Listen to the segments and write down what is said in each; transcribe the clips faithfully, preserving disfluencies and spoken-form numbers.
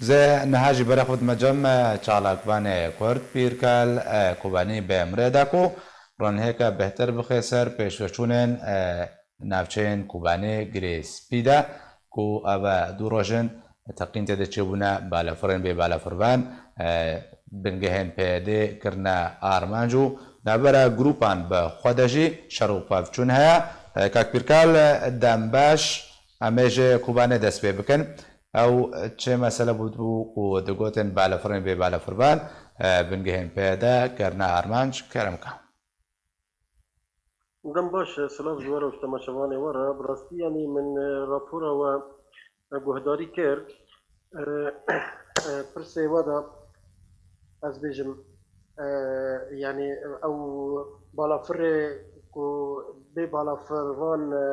Zê niha jî berê xwe dime cem, e, çalakvanê Kurd Pîrkal, e, Kobanî bi mirê de ku ronhêke bêhtir bixe ser pêşveçûnên, e, navçeyên Kobanê Girê Spî de ku ev e du roj in teqîn tê de çêbûne, balafirên bê balafirvan, e, bingehên P Y D kirine armanc û navbera grûpan bi xwe de jî şer û pevçûn heye. E, Kak Pîrkal, e, dem baş, em ê ji Kobanê dest pê bikin. Ew çi mesele bû, bû ku digotin balafirên bê balafirvan, e, bingehên P Y D kirine armanc? Kerem ka. Dem baş, silav ji we re û ji temaşevanê we re. Bi rastî, yanî min, e, rapora we, e, guhdarî kir. E, e, pirsê we de ez bêjim, e, yanî ew balafirê ku bê balafirvan, e,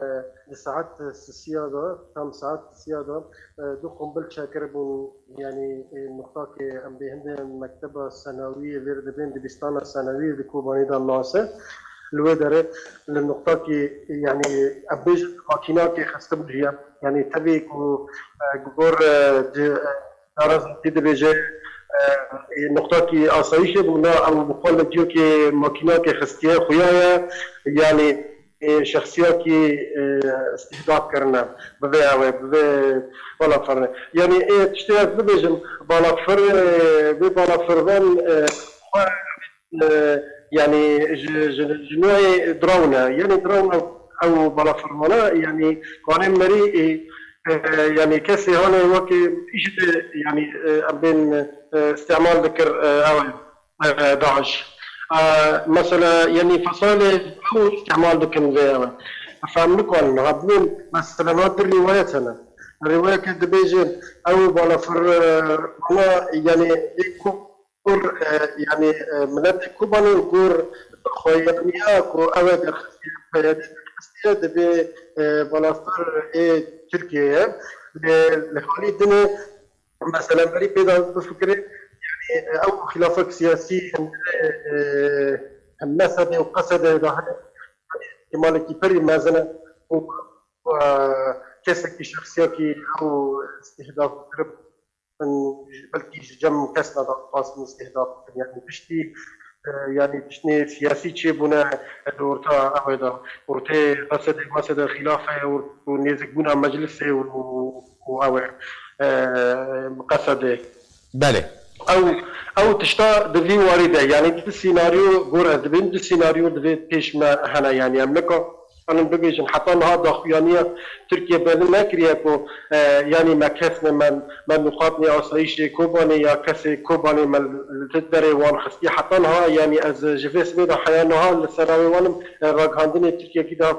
di saet sisiya de, tam saet sisiya de, e, du qumbil çekiribûn, yanî, e, nuqtakê em bê hindê mekteba senawiyê vê dibên dibistana senawiyê di Kobanê de nase. Li wê derê li nuqtakî, yanî em bêjin makînakê xistibû jiyan. Yanî tevî ku, e, gor, e, di, e, darazatî dibêje, e, nuqtakî asayîşê bû, na ew bi xwe li ciyokê makînakê xistiye xuya ye. Yanî, e, şexsiyakî, e, îstihdaf kirine. Bi vê ew e, bi vê wala ferine. Yanî, ê tiştê ez bibêjim, balafir, e, vê balafirvan, e, xwe, e, yanî ji, ji, ji nûyê drone, yanî drone ew balafirvana, yanî kanê merî, e, e, yanî kesê hane wekî îşte, yanî, e, em bên, e, îstimal dikir, e, ew e, e, DAIŞ. E, mesela, yanî fesalê ew îstimal dikin vê ew e. Fehm nikanin, ha bûn, mesela, na tu rîwayet hene. Rîwayeke dibêjin, ew balafir, e, vana, yanî, ê ku gor, e, yanî, e, miletê Kobanê û gor xweyaniya ku ew e derxistiye, P Y D derxistiye, divê, e, balafir ê Tirkiyeyê ye. Lê li halî dinê, mesela, merî pê de bifikirê, yanî, e, ew xilafek siyasî hindire, e, Mesedê û Qesedê de hene. Yanî, îhtimalekî pirî mezin e û, e, kesekî şexsiyekî ew îstihdaf kirib. Belkî ji cem kes ve dixwastin îstihdaf bikin. Yanî piştî, e, yanî tiştê siyasî çêbûne, e, di orta ew de, ortê Qesedê, Mesedê xîlafe û, û nêzikbûna meclisê û, û ew e, e, Qesedê. Belê. Ew, ew tişta di vî warî de, yanî du sînaryo gor ez dibêm, du sînaryo divê pêş me hene, yanî em nika Kanin bibêjin, heta niha daxuyaniya Tirkiye belî nekiriye ku, e, yanî me kes ne, me, me nuqatnê asayîşê Kobanê ya kesê Kobanê me li derê wan xistiye. Heta niha, yanî ez ji vê sibê de heya niha li ser rewê wan im, e, ragihandinê Tirkiyekî de,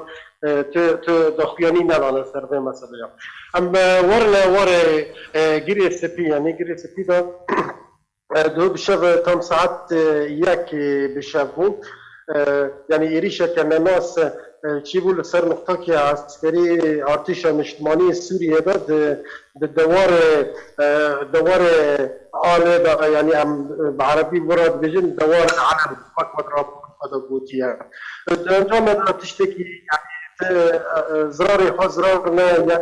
e, tu, tu daxuyanî nedane ser vê meseleya. Em, e, werine warê, e, Girê Spî, yanî Girê Spî de E, duh bi şev tam saet, e, yek, e, bi şev bû. E, yanî êrîşeke nenas, e, çîbû li ser nuqtakê eskerî artêşa niştimanî Sûriyê de di, di dewarê, e, dewarê Alê de, yanî em, e, bi erebî wira dibêjin dewar Elem, wek me di rapora xwe de gotiye. E, di encamê de tiştekî, yanî, ti, e, e, zirarê xwe zirar ne, yanî,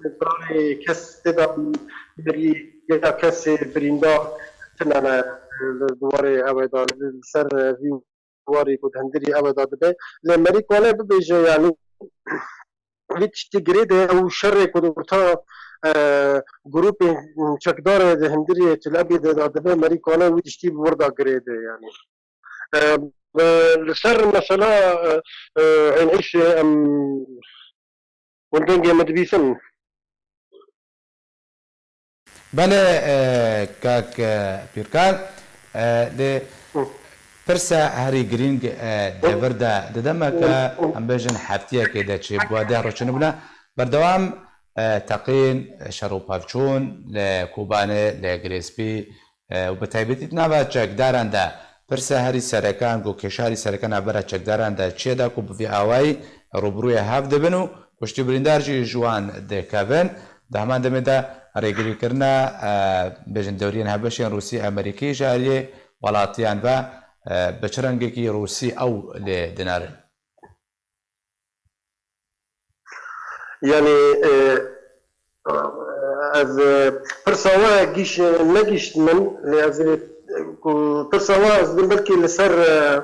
zirarê kes tê de mirî ya kesê birîndar tune ne, e, li, di warê ew ê de li ser, e, vî warî ku di hundirî ew ê de dibe. Lê merî kane bibêje, yanî, vî tiştî girê de ew şerê ku di orta, e, grûpên çekdarê di hundirî Tel Ebîdê de dibe, merî kane wî tiştî bi wir de girê de, yanî. E, e, li ser mesela, e, e, Eyn Îşê em hûn dengê min dibîsin? Belê, e, kak, e, Pîrkal, e, lê Hı. pirsa herî girîng, e, Hı. devir de di demeke, Hı. em bêjin heftiyekê de çêbû, deh roj çêbûne. Berdewam, e, teqîn, şer û pevçûn li Kobanê, li Girê Spî, e, û bi taybetî di nava çekdaran de pirsa herî sereke an ku kêşa herî sereke navbera çekdaran de çi ye da ku bi vî awayî rûbirûyê hev dibin û kuştî birîndar jî ji wan dikevin. Di heman demê de rêgirîkirina, e, bêjin dewriyên hevbeşên Rûsî Amerîkî ji aliyê welatiyan ve, e, bi çi rengekî Rûsî ew lê dinerin? Yanî, e, e, Ez, e, pirsa we gîş-, negîşt min, lê ez, e, ku pirsa we ez din belkî li ser, e,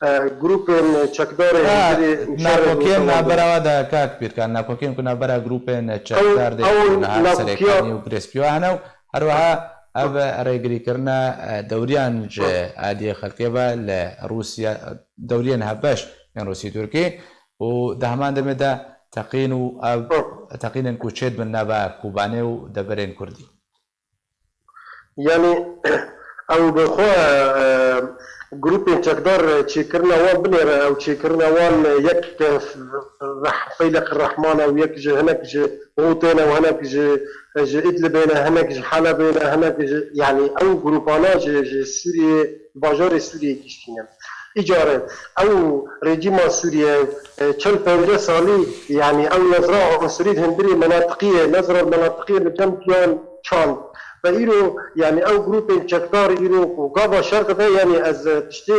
e, grûpên çekdarê Ha, hindiri şerê nakokiyên gotin navbera we de kak Pîrkan, nakokiyên ku navbera grûpên çekdar de ew, ew niha nakokiya serêkanî û girêspî we hene û her wiha ev rêgirîkirina, e, dewriyan ji aliyê xelkê ve li Rûsya, dewriyên hevbeş yên Rûsî Tirkî û di heman demê de teqîn û ev teqînên ku çêdibin nava Kobanê û deverên Kurdî. Yanî ew bi xwe, e, grûpên çekdar çêkirina wan binêre, ew çêkirina wan yek, e, Reh-, Feyleq Rehman e û yek ji hinek ji Hûtê ne û hinek ji, ji Idlibê ne, hinek ji Helebê ne, hinek ji, yanî ew grûpana ji, ji Sûriyê, bajarê Sûriyê giştîne. Îcare ew rejîma Sûriye, e, çend pêncî salî, yanî ew nezra unsurî di hundirê menatiqî ye, nezra menatiqî ye li cem diyan çand. Ve îro, yanî ew grûpên çekdar îro ku gava şer dibe, yanî ez, e, tiştê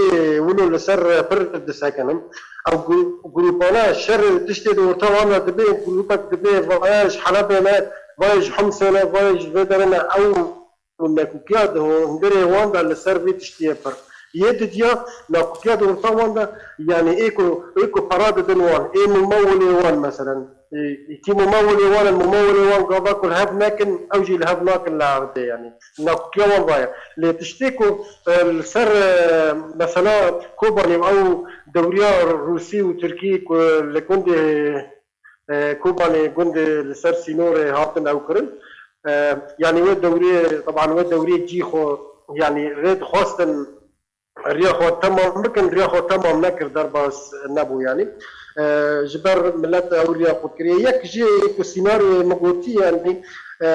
wilo li ser, e, pir disekinim. Ew gru-, grûpana şer tiştê di orta wan de dibe, grûpek dibe, vaya ji Helebê ne, vaya ji Himsê ne, vaya ji vê derê ne, ew û nekokiya di hundirê wan de li ser vê tiştiyê pir. Yê didiya nakokiya di orta wan de, yanî ê ku, ê ku para didin wan, ê mumewilê wan meselen, ê, kî mumewilê wan in, mumewilê wan gava ku li hev nekin, ew jî li hev nakin li erdê, yanî nakokiya wan vaya. Lê tiştê ku, e, li ser, e, mesela Kobanê û ew dewriya Rûsî û Tirkî ku li gundê e, Kobanê gund li ser sînorê hatin ew kirin. E, yanî wê dewrê, teban wê dewrê cî xwe, yanî rê dixwestin riya xwe temam bikin, riya xwe temam nekir, derbas nebû yanî. E, ji ber milet ew riya xwe kiriye. Yek jê ku sînaryoyê min gotî, yanî, e,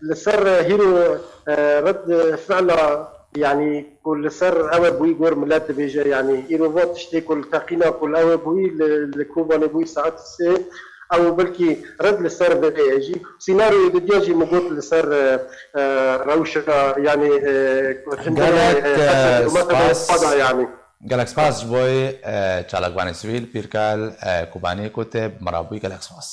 li ser hîro, e, red fi'la Yanî ku li ser ew e bûyî gor milet dibêje, yanî îro va tiştê ku li teqîna ku li ew e bûyî li, li Kobanê bûyî saet sê, ew belkî red li ser vê ye jî. Sînaryoyê didiya jî min got li ser, e, e, rewşa, yanî, e, hundirê, Gelek, e, e, spas. Xwe da yanî. Gelek spas ji bo, e, çalakvanê sivîl, Pîrkal, e, Kobanê ku te bi me re bûyî, gelek spas.